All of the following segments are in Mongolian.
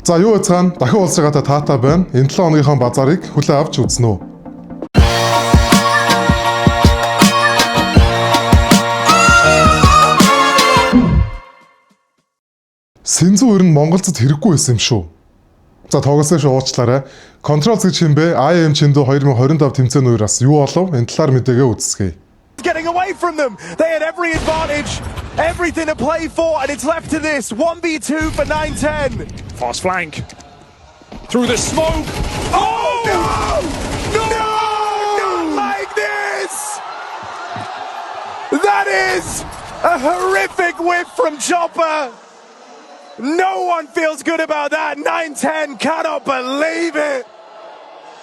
За юу яцгаана дахин уулзгаатаа таатай байна. Энэ 7 хоногийнхоо базарыг хүлээн авч үзнэ үү. Сэнзүү ер нь Монголцод хэрэггүй байсан юм шүү. За тоглосон шүү уучлаарай. Control гэж хинбэ? IM Чэнду 2025 тэмцээн үеэр бас юу болов? Энэ талаар мэдээгээ үздэсгэе. Getting away from them. They had every advantage, everything to play for, and it's left to this 1v2 for 9-10. Fast flank. Through the smoke. Oh, no! No! Not like this! That is a horrific whiff from Chopper. No one feels good about that. 9-10 cannot believe it.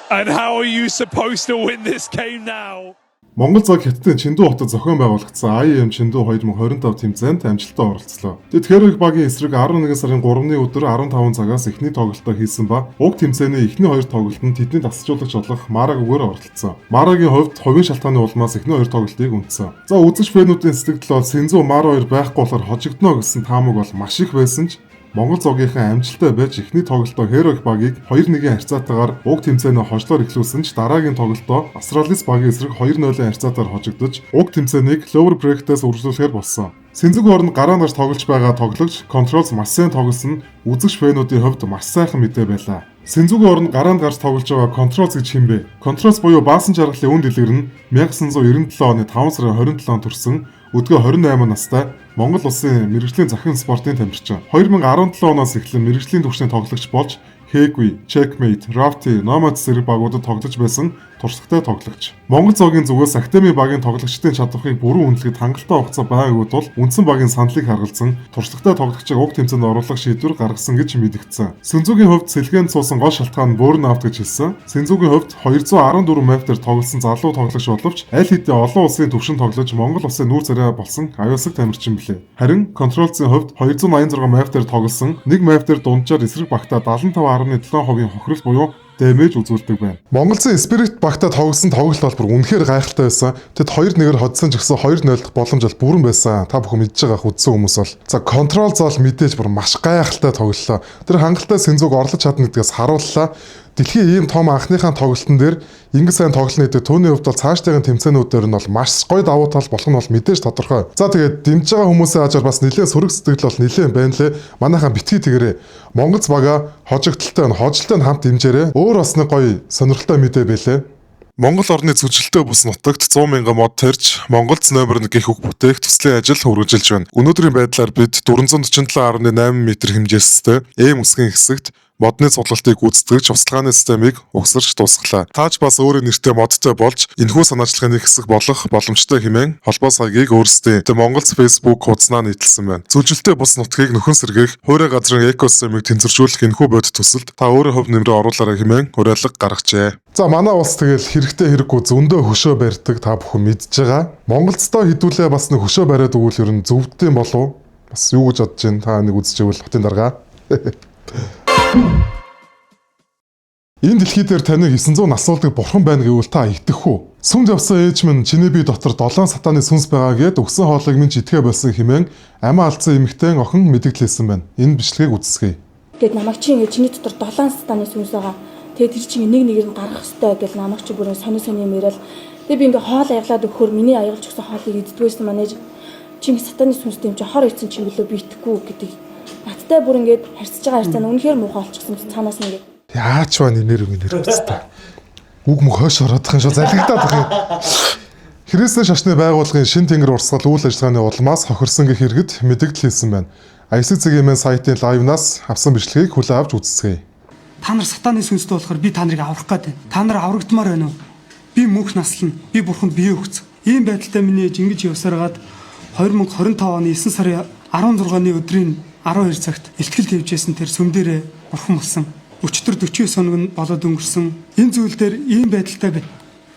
And how are you supposed to win this game now? Монгол зог Хятадын Чэнду хотод зохион байгуулагдсан IEM Чэнду 2025 тэмцээнд амжилттай оролцлоо. Тэд Heroic багийн эсрэг 11 сарын 3-ны өдөр 15 цагаас эхний тоглолтоо хийсэн ба уг тэмцээний эхний хоёр тоглолтод тэдний дасгалжуулагч болох Марагүгээр оролцсон. Марагийн хувьд хувийн шалтгааны улмаас эхний хоёр тоглолтыг үндсэн. За үзэгч фэнүүдийн сэтгэл бол Сэнзу Мара хоёр байхгүй болохоор хожигдоно гэсэн таамаг бол маш их байсан ч Монгол зогийнхын амжилттай байж эхний тоглолтоо Heroic багийг 2-1-ийн харьцаатайгаар уг тэмцээнээ хожлоор эхлүүлсэн ч дараагийн тоглолтоо Astralis багийн эсрэг 2-0-ын харьцаатаар хожигдож уг тэмцээнийг lower bracket-ээс үргэлжлүүлэхээр болсон. Сэнзүг оронд гараа нарт тоглож байгаа тоглогч Controls маш сайн тоглосон нь үзэгч фэнүүдийн хувьд маш сайхан мэдээ байлаа. Сэнзүгийн оронд гараанд гарч тоглож байгаа Controls гэж хэн бэ? Controls буюу Баасан жаргалын үн дэлгэр нь 1997 оны 5 сарын 27-нд төрсэн өдгөө 28 настай Монгол улсын мэргэжлийн захин спортын тамирчин. 2017 оноос эхлэн мэргэжлийн түвшний тоглогч болж Хэгви, Checkmate, Rafty, Nomads зэрэг багуудад тоглож байсан туршлагатай тоглогч. Монгол зоогийн зүгээс академи багийн тоглогчдын чадварыг бүрэн үнэлэхэд хангалттай хугацаа байгаагүй тул үндсэн багийн саналыг харгалзан туршлагатай тоглогчийг уг тэмцээнд оруулах шийдвэр гаргасан гэж мэдэгдсэн. Сэнзүгийн хувьд сэлгээнд суусан гол шалтгаан нь burnout гэж хэлсэн. Сэнзүгийн хувьд 214 map дээр тоглосон залуу тоглогч боловч аль хэдийн олон улсын түвшинд тоглож Монгол улсын нүүр царай болсон аюулсаг тамирчин билээ. Харин Control-ийн хувьд 286 map дээр тоглосон нэг map дээр дунджаар эсрэг багтаа 75.7% хохирол буюу damage үзүүлдэг байна. Монголын Spirit багтаа тоглосон тоглолт бол бүр үнэхээр гайхалтай байсан. Тэд 2-1-ээр хоцсон ч гэсэн 2-0 дахь боломж бол бүрэн байсан. Та бүхэн мэдж байгаа үзсэн хүмүүс бол. За Control зол мэдээж бүр маш гайхалтай тоглолоо. Тэр хангалттай Сэнзүг орлож чадна гэдгээс харууллаа. Дэлхийн ийм том анхныхаа тоглолтын дээр ингэ сайн тоглоно гэдэг түүний хувьд бол цаашдын тэмцээнүүдээр нь бол маш гоё давуу тал болох нь бол мэдээж тодорхой. За тэгээд дэмжиж байгаа хүмүүсийн ажаар бас нэлээд сөрөг сэтгэл бол нэлээд байна лээ. Манайхан битгий тэгэрээ. Монголц бага хожигдолтой нь хожолтой нь хамт дэмжээрэй. Өөр бас нэг гоё сонирхолтой мэдээ байлээ. Монгол орны зүжилтэй бүс нутагт 100 мянган мод тарьж Монголц номер 1 гэх үг бүтээх төслийн ажил үргэлжилж байна. Өнөөдрийн байдлаар бид 447.8 м хэмжээстэй эм үсгийн хэсэгт модны цуглалтыг гүйцэтгэж услгааны системийг угсарч дуусгалаа. Тааж бас өөрийн нэртэй модтой болж энэхүү санаачлагын нэг хэсэг болох боломжтой хэмээн холбоо саягийг өөрсдийн The Монголц Facebook хуудаснаа нийтэлсэн байна. Зүжилтэй бус нутгийг нөхөн сэргээх, хуурай газрын экосистемийг тэнцвэржүүлэх энэхүү бодит төсөлд та өөрийн хувь нэмрээ оруулаарай хэмээн уриалга гаргажээ. За манай улс тэгэл хэрэгтэй хэрэггүй зөндөө хөшөө барьдаг та бүхэн мэдж байгаа. Монголцдоо хэдүүлээ бас нэг хөшөө бариад өгвөл ер нь зөвддөм болов. Бас юу гэж бодож байна та нэг үзчихвэл хотын даргаа. Энэ дэлхий дээр таныг 900 насуулдаг бурхан байна гэвэл та итгэх үү? Сүмд явсан ээж минь чиний бие дотор 7 сатаны сүнс байгаа гэд өгсөн хоолыг минь ч идэхэ болсон хэмээн амиа алдсан эмэгтэй охин мэдэгдэл хэлсэн байна. Энэ бичлэгийг үздэсгэе. Тэгэд намайг чи ингэ чиний дотор 7 сатаны сүнс байгаа. Тэгээд тэр чинь нэг нэгээр нь гаргах хэвээр гэл намайг чи бүрэн сони сони юм яриад. Тэгээд би ингээ хоол аяглаад өгөхөр миний аягалж өгсөн хоолыг иддгүйсэн манай ээж чи ингээ сатаны сүнстэй юм чи хор ицсэн чи билүү би итгэхгүй гэдэг. Надтай бүр ингээд харьцаж байгаа харьцаа нь үнэхээр муухай болчихсон цаанаас нь ингээд. Яач ба нэр нэр үстэй. Үг мөх хойш ороод тах юм шүү залгидаад тах юм. Христийн шашны байгууллагын шин тэнгэр урсгал үйл ажиллагааны улмаас хохирсон гэх иргэд мэдэгдэл хийсэн байна. Аясаг цэгийн сайтын live-наас авсан бичлэгийг хүлээн авч үздэсгэе. Та нар сатаны сүнстэй болохоор би та нарыг аврах гээд байна. Та нар аврагдмаар байна уу? Би мөнх наслна. Би бурханд бие өгц. Ийм байдалтай миний ээж ингэж явсараад 2025 оны 9 сарын 16-ны өдрийн 12 цагт илтгэл тавьжсэн тэр сүм дээрээ бурхан болсон. Өчтөр 49 хоног нь болоод өнгөрсөн. Энэ зүйл дээр ийм байдалтай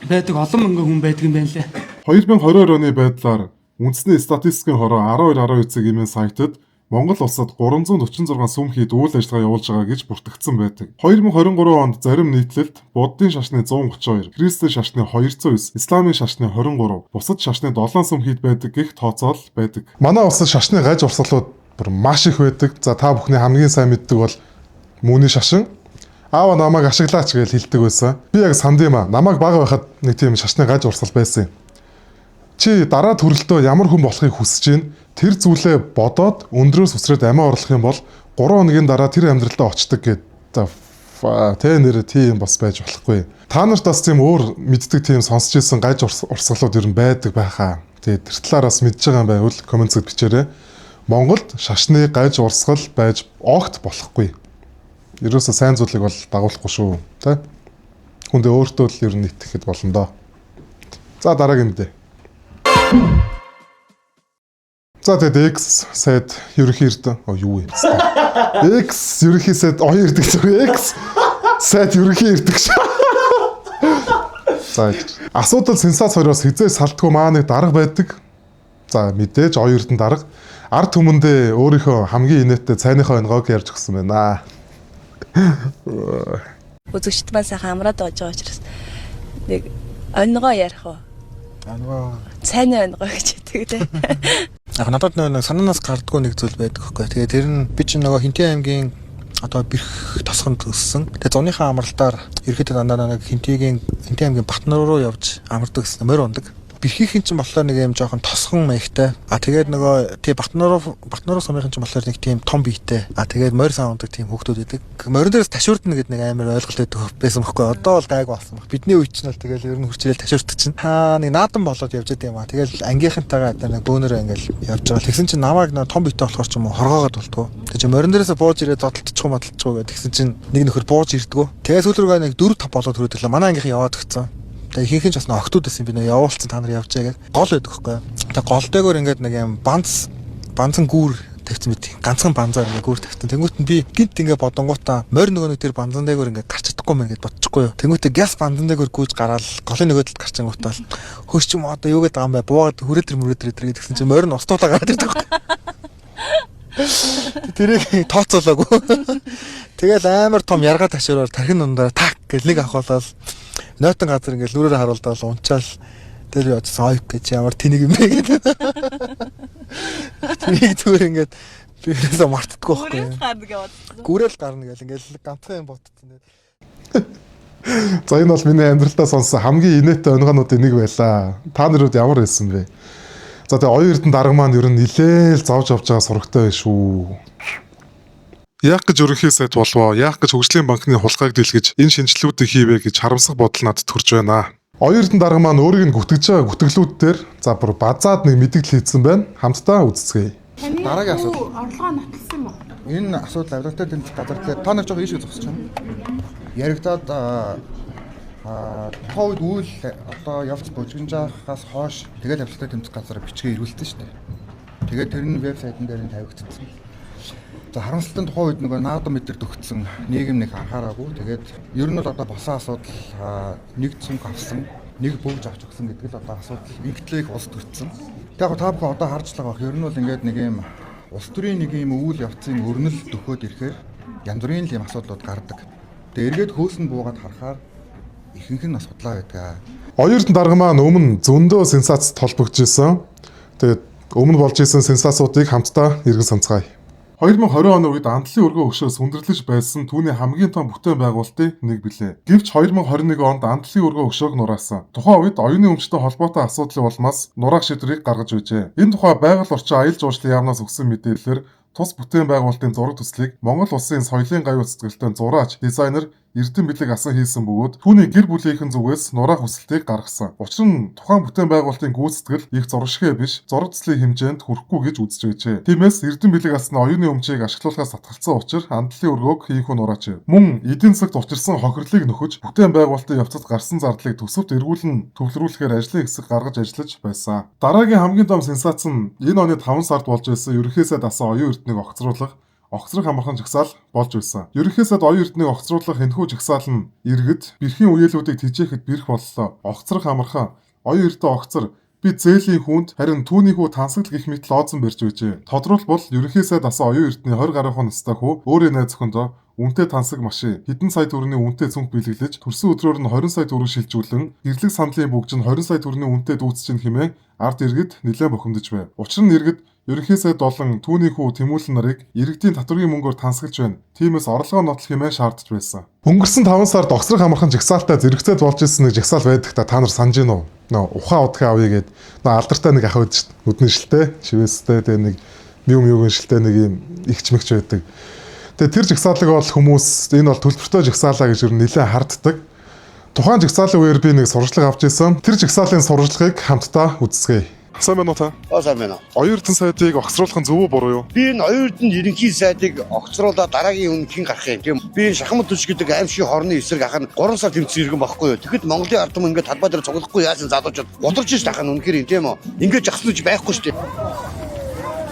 байдаг олон мянган хүн байдаг юм байна лээ. 2022 оны байдлаар үндэсний статистикийн хороо 12.12 цаг имэн сайтад Монгол улсад 346 сүм хийд үйл ажиллагаа явуулж байгаа гэж бүртгэгдсэн байдаг. 2023 онд зарим нийтлэлд Буддын шашны 132, Христийн шашны 209, Исламын шашны 23, бусад шашны 7 сүм хийд байдаг гэх тооцоол байдаг. Манай улсад шашны гаж урсгалууд бүр маш их байдаг. За та бүхний хамгийн сайн мэддэг бол Мөнийн шашин аава намайг ашиглаач гэж хэлдэг байсан. Би яг санд юм аа. Намайг бага байхад нэг тийм шашны гаж урсгал байсан юм. Чи дараа төрөлдөө ямар хүн болохыг хүсэж байна? Тэр зүйлээ бодоод өндрөөс үсрээд амиа орлох юм бол 3 хоногийн дараа тэр амьдралдаа очдог гэд. Тэ нэр тийм бас байж болохгүй. Та нарт бас тийм өөр мэддэг тийм сонсч ирсэн гаж урсгалууд ер нь байдаг байхаа. Тэгээ тэр талаар бас мэдж байгаа юм байвал коммент зэгт бичээрэй. Монголд шашны гаж урсгал байж огт болохгүй. Ерөөсөө сайн зүйлийг бол дагуулахгүй шүү. Тэ? Хүндээ өөртөө л ер нь итгэхэд болно доо. За дараагийн мэдээ. За тэгээд X сайд ерөнхий эрдэн юу юм бэ? X ерөнхий сайд оюун эрдэг зүгээр X сайд ерөнхий эрдэг ш. За асуудал сенсац хоёроос хизээ салтгүй маа нэг дарга байдаг. За мэдээж оюун эрдэн дарга ард түмэндээ өөрийнхөө хамгийн инээдтэй цайныхаа онгойг ярьж өгсөн байна. Үзэгчд маань сайхан амраад байж байгаа учраас нэг онгоо ярих уу? Онгоо. Цайны онгоо гэж хэлдэг те. Яг надад нэг санаанаас гардггүй нэг зүйл байдаг хөхгүй. Тэгээ тэр нь би чинь нөгөө Хинтээ аймгийн одоо бэрх тосгонд өссөн. Тэгээ зуныхаа амралтаар ерөөхдөө дандаа нэг Хинтээ аймгийн Батнор руу явж амардаг гэсэн морь ундаг. Бэрхийнхэн чинь болохоор нэг юм жоохон тосгон маягтай. А тэгээд нөгөө тий Батнор сумынхан чинь болохоор нэг тийм том биетэй. А тэгээд морь сан ундаг тийм хүүхдүүд байдаг. Морин дээрээс ташуурдна гэдэг нэг амар ойлголт байдаг байсан бохоггүй. Одоо бол гайг болсон баг. Бидний үед чинь бол тэгэл ер нь хурцрэл ташуурдаг чинь. Хаа нэг наадам болоод явж байд юм а. Тэгэл ангийнхантайгаа одоо нэг бөөнөрөө ингээл явж байгаа. Тэгсэн чинь намайг нэг том биетэй болохоор ч юм уу хоргоогоод болтгоо. Тэг чи морин дээрээс бууж ирээ зодтолтчих уу модтолчих уу гэдгсэн чинь нэг нөхөр бууж ирдгүү. Тэгээ сүүл рүүгээ нэг 4 5 болоод хүрээд ирлээ. Манай ангийнхан яваад өгцөн. Тэгээ ихэнх нь ч бас октод байсан би нөө явуулсан та нар явжээ гэх. Гол байдаг хөхгүй. Тэгээ гол дээгүүр ингээд нэг юм банзан гүүр тавьсан мэт. Ганцхан банзаар ингээд гүүр тавьсан. Тэнгүүт нь би гинт ингээд бодонгуудаа морь нөгөө нэг тэр банзан дээгүүр ингээд гарч чадахгүй мэн гэд бодчихгүй юу. Тэнгүүтээ гяс банзан дээгүүр гүйж гараал голын нөгөө талд гарчингуудаа хөөш ч юм одоо юу гэдэг юм бэ? Буугаад хүрээ тэр мөрөө тэр гэсэн чинь морь нь устуулаа гараад ирдэг хөхгүй. Тэрийг тооцоолоогүй. Тэгэл амар том ярга ташуураар тархин дундаа так гэл нэг авахулаад нойтон газар ингээл нүрээр харуулдаа л унчаал тэр би очсон ойк гэж ямар тэнэг юм бэ гэдэг. Тэрийг зүгээр ингээд би ерөөсөө мартдаггүй байхгүй. Гүрэл гарна гэж бодсон. Гүрэл гарна гэл ингээл ганцхан юм бодсон. За энэ бол миний амьдралдаа сонссон хамгийн инээдтэй онгоонуудын нэг байлаа. Та нарууд ямар байсан бэ? За тэгээ оюун эрдэнэ дарга маань ер нь нилээл зовж авч байгаа сурагтай байх шүү. Яах гэж ерөнхий сайд болвоо? Яах гэж хөгжлийн банкны хулгайг дэлгэж энэ шинжилгүүдийг хийвэ гэж харамсах бодол надад төрж байна. Оюун эрдэнэ дарга маань өөрийг нь гүтгэж байгаа гүтгэлүүд дээр за бүр базаад нэг мэдгэл хийцэн байна. Хамтдаа үзцгээе. Дараагийн асуудал. Орлогоо нотолсон юм уу? Энэ асуудал авилгатай тэмцэх газар дээр та нар жоохон ийшээ зогсож байна. Яригадаад тухайн үед үйл одоо явц бужигнжаахаас хойш тэгэл авилгатай тэмцэх газар бичгээ эргүүлсэн шүү дээ. Тэгээд тэр нь вебсайтн дээр нь тавигдсан. За харамсалтай нь тухайн үед нөгөө наадам мэдэр төгтсөн нийгэм нэг анхаараагүй. Тэгээд ер нь бол одоо болсон асуудал нэг цүнх авсан, нэг бөгж авч өгсөн гэдэг л одоо асуудал ингтлээ их улс төрсөн. Тэг яг та бүхэн одоо харж байгаа бах. Ер нь бол ингээд нэг юм улс төрийн нэг юм үйл явцын өрнөл дөхөөд ирэхээр янз бүрийн л юм асуудлууд гардаг. Тэгээ эргээд хөөсөн буугаад харахаар ихэнх нь бас худлаа байдаг. Оюун эрдэнэ дарга маань өмнө зөндөө сенсацд холбогдож исэн. Тэгээд өмнө болж исэн сенсацуудыг хамтдаа эргэн санацгаая. 2020 оны үед Андлын өргөө өгшөөс хүндрэлж байсан түүний хамгийн том бүтээн байгуулалтын нэг билээ. Гэвч 2021 онд Андлын өргөө өгшөөг нураасан. Тухайн үед оюуны өмчтэй холбоотой асуудлын улмаас нураах шийдвэрийг гаргаж байжээ. Энэ тухай байгаль орчин аялал жуулчлалын яамнаас өгсөн мэдээлэлээр тус бүтээн байгуулалтын зураг төслийг Монгол улсын соёлын гаюу цэцгэлтэй зураач, дизайнер Эрдэнэ бэлэг асан хийсэн бөгөөд түүний гэр бүлийнхэн зүгээс нураах хүсэлтийг гаргасан. Учир нь тухайн бүтээн байгуулалтын гүйцэтгэл их зураг биш, зураг төслийн хэмжээнд хүрэхгүй гэж үзэж байжээ. Тиймээс Эрдэнэ бэлэг асны оюуны өмчийг ашиглуулахаас татгалцсан учир Андлын өргөөг хийхүү нураачээ. Мөн эдийн засагт учирсан хохирлыг нөхөж бүтээн байгуулалтын явцад гарсан зардлыг төсөвт эргүүлэн төвлөрүүлэхээр ажлын хэсэг гаргаж ажиллаж байсан. Дараагийн хамгийн том сенсац нь энэ оны 5 сард болж байсан ерөнхий сайд асан оюун эрдэнэг огцруулах огцрох амархан жагсаал болж байсан. Ерөнхий сайд оюун эрдэнэг огцруулах энэхүү жагсаал нь иргэд бэрхийн үеэлүүдийг тэжээхэд бэрх боллоо. Огцрох амархан оюун эрдэнэ огцор би зээлийн хүнд харин түүний хүү тансагл гих мэт лоозон барьж байжээ. Тодруулбал ерөнхий сайд асан оюун эрдэнэ 20 гаруй настай хүү өөрийн найз охиндоо үнэтэй тансаг машин хэдэн сая төгрөгийн үнэтэй цүнх бэлэглэж төрсөн өдрөөр нь 20 сая төгрөг шилжүүлэн гэрлэг сандлын бүгж нь 20 сая төгрөгийн үнэтэй дүүцэж чинь хэмээн ард иргэд нэлээд бухимдаж байв. Учир нь иргэд Ерөнхий сайд болон түүний хүү Тэмүүлэн нарыг иргэдийн татврын мөнгөөр тансаглаж байна. Тиймээс орлогоо нотлох хэмээн шаардж байсан. Өнгөрсөн 5 сард огцрох амархан жагсаалтай зэрэгцээд болж исэн нэг жагсаал байдаг та нар санаж гин үү? Нөө ухаан удахын авъя гэд нөө алдартай нэг ах байдаг шүү дээ. Нүдний шилтэй, шивээстэй тэгээ нэг мю мюгийн шилтэй нэг юм ихч мэгч байдаг. Тэгээ тэр жагсаалыг бол хүмүүс энэ бол төлбөртэй жагсаалаа гэж ер нь нэлээд харддаг. Тухайн жагсаалын үеэр би нэг сурчлага авч ирсэн. Тэр жагсаалын сурчлагыг хамтдаа үздэцгээе. Сайн байна уу та? Оо сайн байна. Оюун Эрдэнэ сайдыг огцруулах нь зөв үү буруу юу? Би энэ Оюун Эрдэнэ ерөнхий сайдыг огцруулаад дараагийн үн хэн гарах юм тийм. Би энэ Шахмат төш гэдэг аимшиг хорны эсрэг ах нь 3 сар тэмцсэн иргэн багхгүй юу. Тэгэхэд Монголын ард түмэн ингээд талбай дээр цуглахгүй яасан залуучууд гутарч шít ах нь үнэхээр юм тийм үү. Ингээд жагсан үуч байхгүй шүү дээ.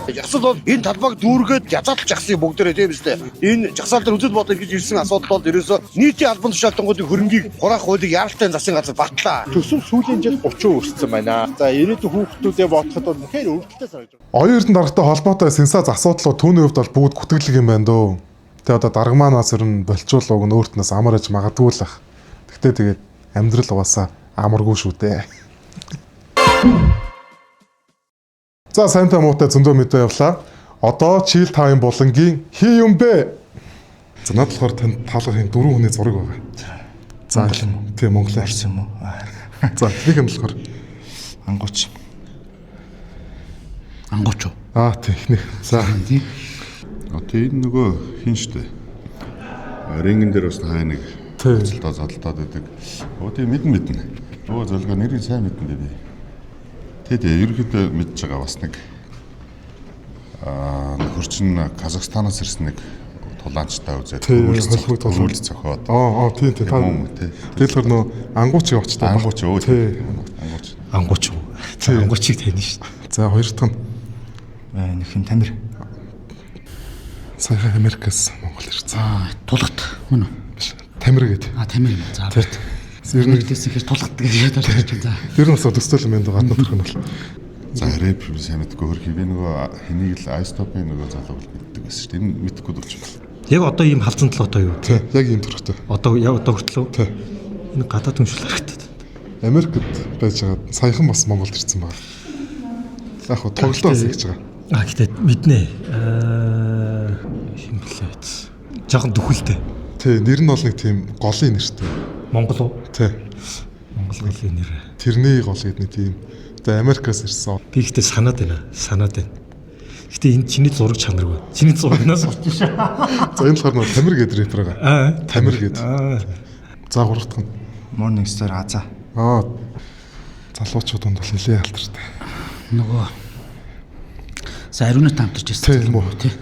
Жагсаал бол энэ талбайг дүүргээд язаатал жагсан бүгдээрээ тийм үстэй. Энэ жагсаал дээр үзэл бодол ингэж ирсэн асуудал бол ерөөсөө нийтийн албан тушаалтангуудын хөрөнгийг хураах хуулийг яаралтай засгийн газар батлаа. Төсөв сүүлийн жил 30% өссөн байна. За ирээдүйн хүүхдүүдээ бодоход бол үнэхээр өвдөлттэй санагдаж байна. Оюун Эрдэнэ даргатай холбоотой сенсац асуудлууд түүний хувьд бол бүгд гүтгэлэг юм байна дөө. Тэгээ одоо дарга маанаас ер нь болчуулаг нь өөртнөөс амар аж магадгүй л ах. Тэгтээ тэгээд амьдрал угаасаа амаргүй шүү дээ. За сайнтай муутай зөндөө мэдээ явлаа. Одоо Chill Time булангийн хий юм бэ? За над болохоор танд таалгахын дөрвөн хүний зураг байгаа. За Монгол юм уу? Тийм Монголын. Орос юм уу? За эхнийх нь болохоор Ангууч. Ангууч уу? Аа тийм эхнийх. За Тийм. Одоо энэ нөгөө хин штэ. Рингэн дээр бас хай нэг Тийм. золдоо золдоод байдаг. Өө тийм мэднэ мэднэ. Өө золгоо нэрийг сайн мэднэ дээ би. Тэ тэ ерөнхийдөө мэдж байгаа бас нэг аа нөхөр чинь Казахстанаас ирсэн нэг тулаанчтай үзээд Тийм, холбогд тулаан. хөрвүүлж зохиод. Аа тийм тийм та. Юм уу, тий. Тэгэхээр нөө ангууч явчихтай. Ангууч өө Тий. Ангууч. Ангууч уу? Тийм. Ангуучийг тань шүү дээ. За хоёр дахь нь Нэг хин Тамир. саяхан Америкаас Монгол ирсэн. Аа, тулгат мөн үү? Биш. Тамир гэдэг. Аа, Тамир юм. За. Тий. Ер нь Нэгдээс ихээр тулгат гэж ядаж байна. За. ер нь бас төсөөл юм байна даа гадна төрөх нь бол. За рэп би сайн мэдгүй хөрхи би нөгөө хэнийг л айстопын нөгөө залууг л мэддэг байсан шүү дээ. Энэ мэдхгүй дурч байна. Яг одоо ийм халзан толгойтой юу? Тий. Яг ийм төрхтэй. Одоо яг одоо хүртэл үү? Тий. Энэ гадаад хүншил харагдаад. Америкт байж байгаа саяхан бас Монголд ирсэн байна. Яг хөө тоглолтоо бас хийж байгаа. Аа гэтээ мэднэ. Аа хин блээ. Жохон дөхөлтэй. Тий, нэр нь бол нэг тийм голын нэртэй. Монгол уу? Тий. Монгол голын нэр. Тэрний гол гэдэг нэг тийм. Тэгээ Америкаас ирсэн. Би ихтэй санаад байна. Санаад байна. Гэтэ энэ чиний зураг чанаргүй. Чиний зурагнаас болж шээ. За энэ болохоор нөө Тамир гэдэг рэпер байгаа. Аа Тамир гэдэг. Аа. За гурав дахь нь. Morning Star Аза. Аа. Залуучууд донд бол нэлээд алдартай. Нөгөө За ариунат хамтарч ирсэн. Тийм үү. Тий.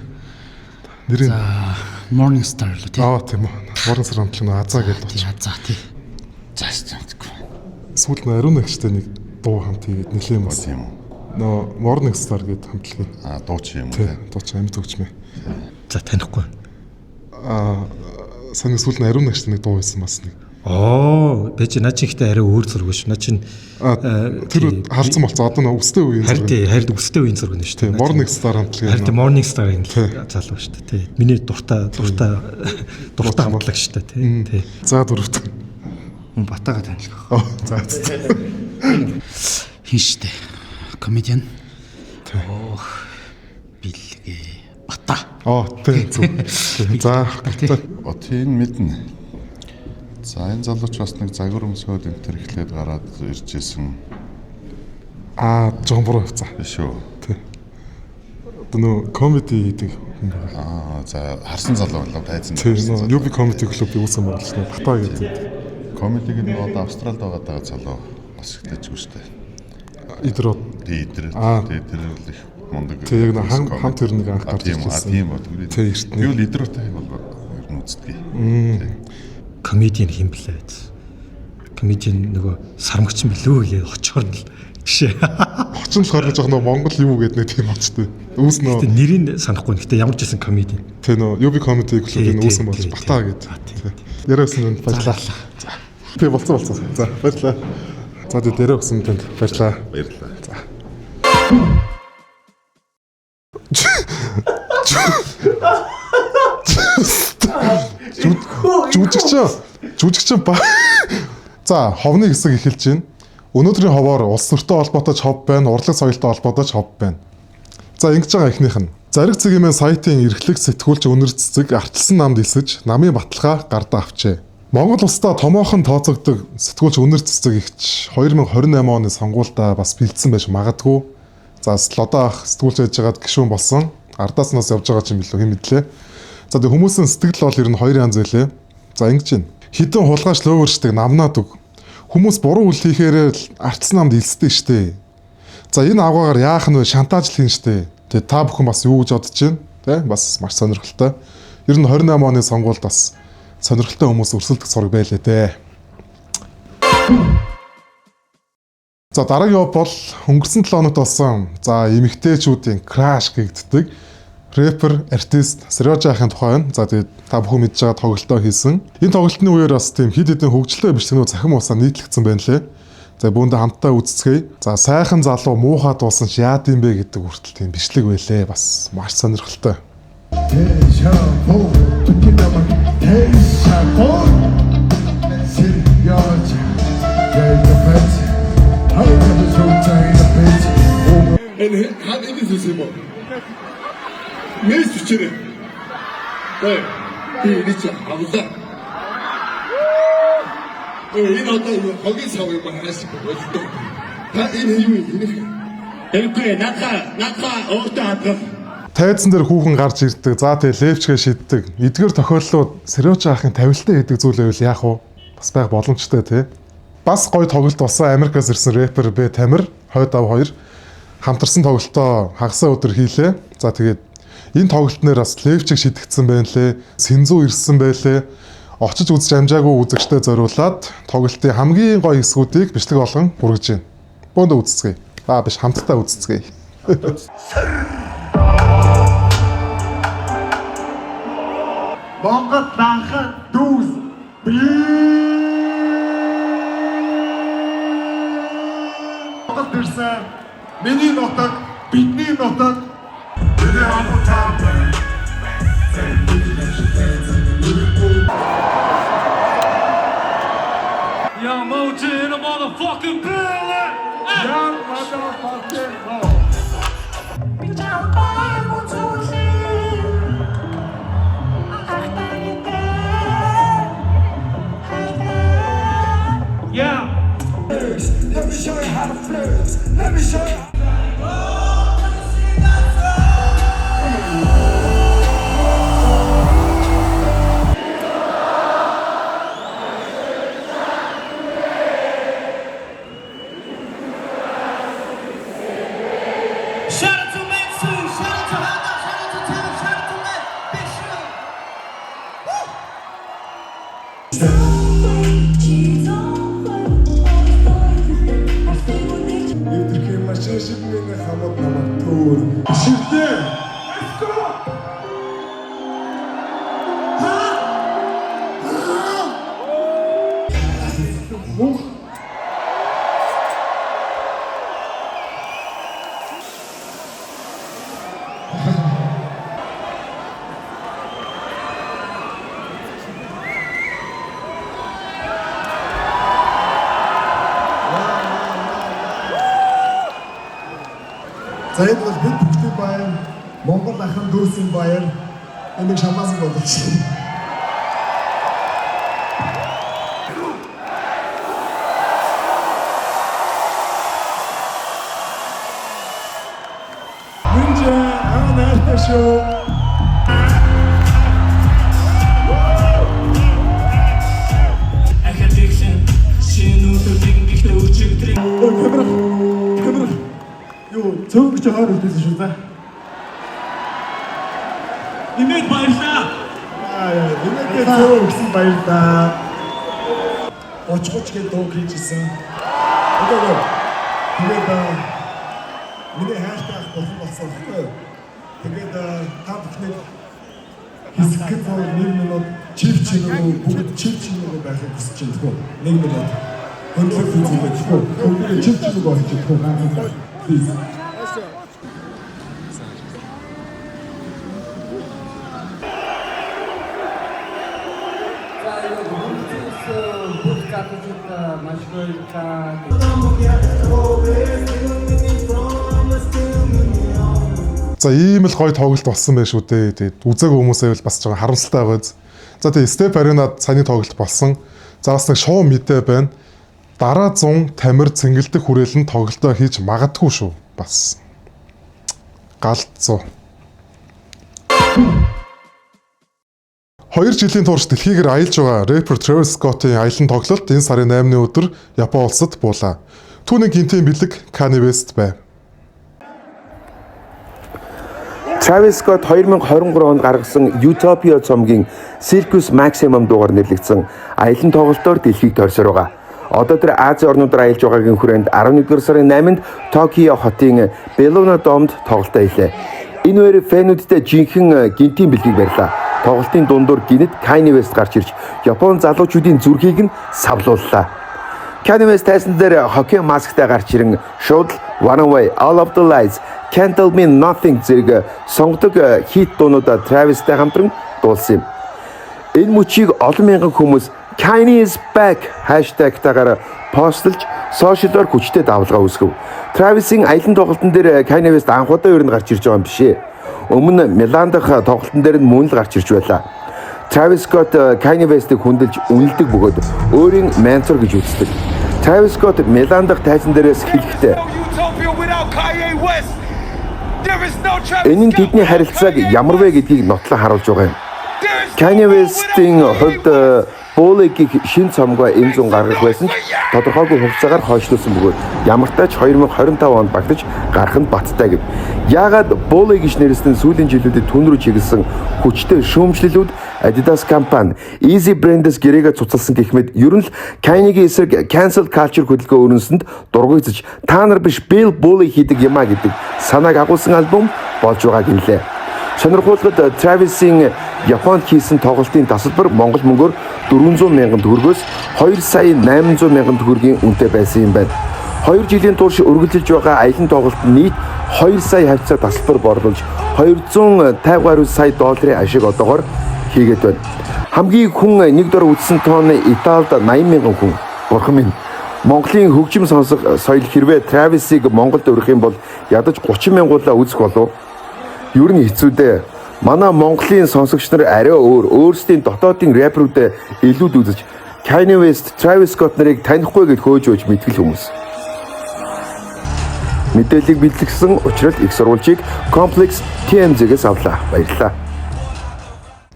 Нэрийн За Morning Star л тий. Аа тийм үү. Morning Star хамтлаг нөө Аза гэдэг Тий, Аза тий. За мэдгүй. Сүүлд нөө ариун нэгчтэй нэг дуу хамт хийгээд нэлээд бас. Тийм үү. Нөө Morning Star гэдэг хамтлагийн. Аа дууч юм уу тий. Дууч амьд хөгжмөө. За танихгүй. Аа сайн сүүлд нь ариун нэгчтэй нэг дуу хийсэн бас нэг. Оо, бэ чи наа чи ихтэй арай өөр зураг шүү. Наа чин тэр халдсан болцоо одоо нөө өстэй үеийн зураг. Харин өстэй үеийн зураг нь шүү дээ. Morning Star хамтлаг. Харин Morning Star-ын залуу шүү дээ. Тий. Миний дуртай дуртай дуртай хамтлаг шүү дээ. Тий. Тий. За дөрөвт. Мөн Батага танилах. Оо, за. Хин штэ. Комедиан. Ох. Бэлгээ. Бата. Оо, тий зөв. За. Отын мэднэ. За энэ залууч бас нэг загвар өмсөөд энэ төр эхлээд гараад ирж исэн. Аа, жоохон буруу явцаа. Биш үү? Тий. Одоо нөө комеди хийдэг хүн байна. Аа, за харсан залуу болов тайзан. Тий, нөө UB Comedy Club-ийн үүсгэн байгуулагч нөө Бата гэдэг. Комеди гэдэг нь одоо Австралид байгаа даа залуу бас ихтэйчгүй шүү дээ. Идэр Тий, идэр. Тий, тэр л их мундаг. Тий, яг нэг хамт тэр нэг анх гарч ирсэн. Тийм ба түр. Тий, эртний. Би бол идрүүтэй бол ер нь үздэг. Комедиан хин блэ гэсэн. Комедиан нөгөө сармагч юм билүү гэж очоор нь л жишээ. Очин болохоор жоох нөгөө Монгол юу гэдэг нэг тийм очтой. Үүс нөө. Гэтэ нэрийг санахгүй. Гэтэ ямар ч байсан комедиан. Тэ нөө UB Comedy Club-ийн үүсгэн болж Бата гэдэг. Яриа өгсөн танд баярлалаа. За. Тэ болцсон болцсон. За баярлалаа. За тэ яриа өгсөн танд баярлалаа. Баярлалаа. За. Жүжигчин жүжигчин ба. За, ховны хэсэг эхэлж байна. Өнөөдрийн ховоор улс төртэй холбоотой ч хов байна, урлаг соёлтой холбоотой ч хов байна. За, ингэж байгаа эхнийх нь. Зариг цэгийн сайтын эрхлэг сэтгүүлч Үнэр Цэцэг ардчилсан намд элсэж намын баталгаа гардаа авчээ. Монгол улсдаа томоохон тооцогддог сэтгүүлч Үнэр Цэцэг эгч 2028 оны сонгуульдаа бас бэлдсэн байж магадгүй. За, Лодоо ах сэтгүүлч байж байгаад гишүүн болсон. Ардаас нас явж байгаа юм билүү, хэн мэдлээ. За, тэг хүмүүсийн сэтгэл бол ер нь хоёр янз байлээ. За, ингэж байна. Хэдэн хулгайч лөөвөрчдөг намнаад үг. Хүмүүс буруу үйл хийхээр л ардчилсан намд элсдэг штэ. За, энэ авгаагаар яах нь вэ? Шантаж л хийн штэ. Тэгээ та бүхэн бас юу гэж бодож байна? Тэ, бас маш сонирхолтой. Ер нь 28 оны сонгуульд бас сонирхолтой хүмүүс өрсөлдөх сураг байлээ дээ. За, дараагийн оп бол өнгөрсөн 7 хоногт болсон. За, эмэгтэйчүүдийн crush гэгддэг рэпер, артист Сережа ахын тухай байна. За, тэгээд та бүхэн мэдж байгаа тоглолтоо хийсэн. Энэ тоглолтын үеэр бас тийм хэд хэдэн хөгжилтэй бичлэгнүүд цахим усаа нийтлэгдсэн байна лээ. За, бүүндээ хамтдаа үзцгээе. За, сайхан залуу муухай дуусан ч яад юм бэ гэдэг хүртэл тийм бичлэг байлээ. Бас маш сонирхолтой. Deja vu, deja vu. Сережа, я Энэ хад энэ зүйлс юм уу? Мэс хүчээрээ. Ой, би энэ чи авлаа. Ой, энэ одоо юу хогийн сав юм хааш болдог. Та энэ юу юм энэ? Тэгэхгүй наадха өөртөө хадгал. Тайзан дээр хүүхэн гарч ирдэг. За, тэгээ левчгээ шиддэг. Эдгээр тохиолдлууд Сережа ахын тавилтаа гэдэг зүйл байвал яах вэ? Бас байх боломжтой, тий. Бас гоё тоглолт болсон. Америкаас ирсэн рэпер Б Тамир хойд ав хоёр хамтарсан тоглолтоо хагасаа өдөр хийлээ. За, тэгээд энэ тоглолтноор бас левчиг шидэгдсэн байна лээ. Сэнзүү ирсэн байлээ. Очиж үзэж амжаагүй үзэгчдэд зориулаад тоглолтын хамгийн гоё хэсгүүдийг бичлэг болгон хүргэж байна. Бөөндөө үзцгээе. Аа, биш, хамтдаа үзцгээе. Монгол анхан дүүс. Монгол ирсэн миний нутаг, бидний нутаг. Миний хамтаа. Young Moji in the motherfucking building. Young motherfucking Mo. Би чамтай үзүүлээ. Ахтай хайртай. Yeah. Let me show you how to flex. Let me show you. Shout out to Metsu, shout out to Handa, shout out to Taylor, shout out to Matt, Big Show. Woo! Эвдэрхий машин шиг миний хамаг намайг төөр. Шивлээ. Let's go. Мөнх. За, энэ бол бид бүхний баяр, Монгол ахын дүүсийн баяр. Энэ нэг шампанскан боловч. Нинжа, аа, найртай шүү. Ахадигшин шинэ өдөр нэгэн гэхдээ өчигдрийн Ой, камера. Камера. Юу, цөөнгөж хойно үлдээсэн шүү, за. Имэд баярлаа. Аа яа, имэд цөөн өгсөн баярлаа. 30 30 гээд дуу хийж исэн. Одоо тэгээд миний хайртай ах бурхан болсон байхгүй юу? Тэгээд та бүхнийг хэсэгхэн зур 1 минут чив чимээгүй, бүгд чив чимээгүй байхыг хүсэж байна, тэгвэл 1 минут хөндлөх үзүүлэх, тэгвэл бүгд чив чимээгүй болж тэгвэл ганцхан, please. За, яг хүрэлцэн бүх залуучуудаа маш их баярлалаа. За, ийм л гоё тоглолт болсон байх шүү дээ. Тэгээд үзээгүй хүмүүсээ бол бас жоохон харамсалтай байгаа. За, тэгээд Step Arena-д саяны тоглолт болсон. За, бас нэг шоу мэдээ байна. Дараа 100 тамир цэнгэлдэх хүрээлэн тоглолтоо хийж магадгүй шүү. Бас. Галзуу. 2 жилийн турш дэлхийгээр аялж байгаа рэпер Travis Scott-ийн аялан тоглолт энэ сарын 8-ны өдөр Япон улсад буулаа. Түүний гэнэтийн бэлэг Kanye West байв. Travis Scott 2023 онд гаргасан Utopia цомгийн Circus Maximum дуугаар нэрлэгдсэн аялан тоглолтоор дэлхийг тойрсоор байгаа. Одоо тэр Азийн орнуудаар аялж байгаагийн хүрээнд 11 сарын 8-нд Токио хотын Bellona Dome-д тоглолтоо хийлээ. Энэ үеэр fan үүдтэй жинхэнэ гэнэтийн бэлгийг барьлаа. Тоглолтын дундуур гэнэт Kanye West гарч ирж Япон залуучуудын зүрхийг нь савлууллаа. Kanye West тайзан дээр хоккей масктай гарч ирэн шууд One Way, All of the Lights, Can't Tell Me Nothing зэрэг сонгодог хит дуунуудаа Travis-тай хамтран дуулсан юм. Энэ мөчийг олон мянган хүмүүс "Kanye is back" hashtag тайгаар post лож social оор хүчтэй давалгаа үүсгэв. Travis-ийн аялан тоглолтын дээр Kanye West анх удаа ер нь гарч ирж байгаа юм биш ээ. Өмнө Милан дахь тоглолтын дээр нь мөн л гарч ирж байлаа. Travis Scott Kanye West-ийг хүндэлж үнэлдэг бөгөөд өөрийн ментор гэж үздэг. Travis Scott Милан дахь тайзан дээрээс хэлэхдээ Utopia without Kanye West. There is no Travis энэ нь тэдний харилцааг ямар вэ гэдгийг нотлон харуулж байгаа юм. Kanye West-ийн хувьд Bully гэх шинэ цомгоо энэ зун гаргах байсан ч тодорхойгүй хугацаагаар хойшлуулсан бөгөөд ямартай ч 2025 онд багтаж гарах нь баттай гэв. Яагаад Bully гэж нэрлэсэн нь сүүлийн жилүүдэд түүн рүү чиглэсэн хүчтэй шүүмжлэлүүд Adidas компани, Yeezy брэндээс гэрээгээ цуцалсан гэх мэт ер нь л Kanye-гийн эсрэг cancel culture хөдөлгөөн өрнөсөнд дургүйцэж та нар биш, Bill Bully хийдэг юмаа гэдэг санааг агуулсан альбом болж байгааг хэллээ. Сонирхолтой Travis-ийн Японд хийсэн тоглолтын тасалбар Монгол мөнгөөр 400 мянган төгрөгөөс 2 сая 800 мянган төгрөгийн үнэтэй байсан юм байна. 2 жилийн турш үргэлжилж байгаа аялан тоглолт нийт 2 сая хавьцаа тасалбар борлуулж 250 гаруй сая долларын ашиг одоогоор хийгээд байна. Хамгийн хүн нэг дор үзсэн тоон Италид 80 мянган хүн. Бурхан минь. Монголын хөгжим сонсох соёл хэрвээ Travis-ыг Монголд урих юм бол ядаж 30 мянгуулаа үзэх болов. Ер нь хэцүү дээ. Манай Монголын сонсогч нар арай өөр, өөрсдийн дотоодын рэперүүдээ илүүд үзэж Kanye West, Travis Scott нарыг танихгүй гэж хөөж хөөж мэдгэл хүмүүс. Мэдээллийг бэлтгэсэн учрал их сурвалжийг Complex TMZ-гээс авлаа. Баярлалаа.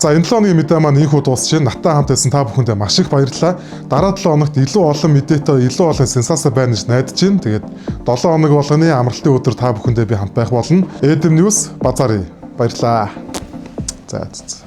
За, энэ 7 хоногийн мэдээ маань ийнхүү дуусч байна. Надтай хамт байсан та бүхэндээ маш их баярлалаа. Дараа 7 хоногт илүү олон мэдээтэй, илүү олон сенсац байна гэж найдаж байна. Тэгээд 7 хоног болгоны амралтын өдөр та бүхэндээ би хамт байх болно. Эдэм News базари. Баярлалаа. За за.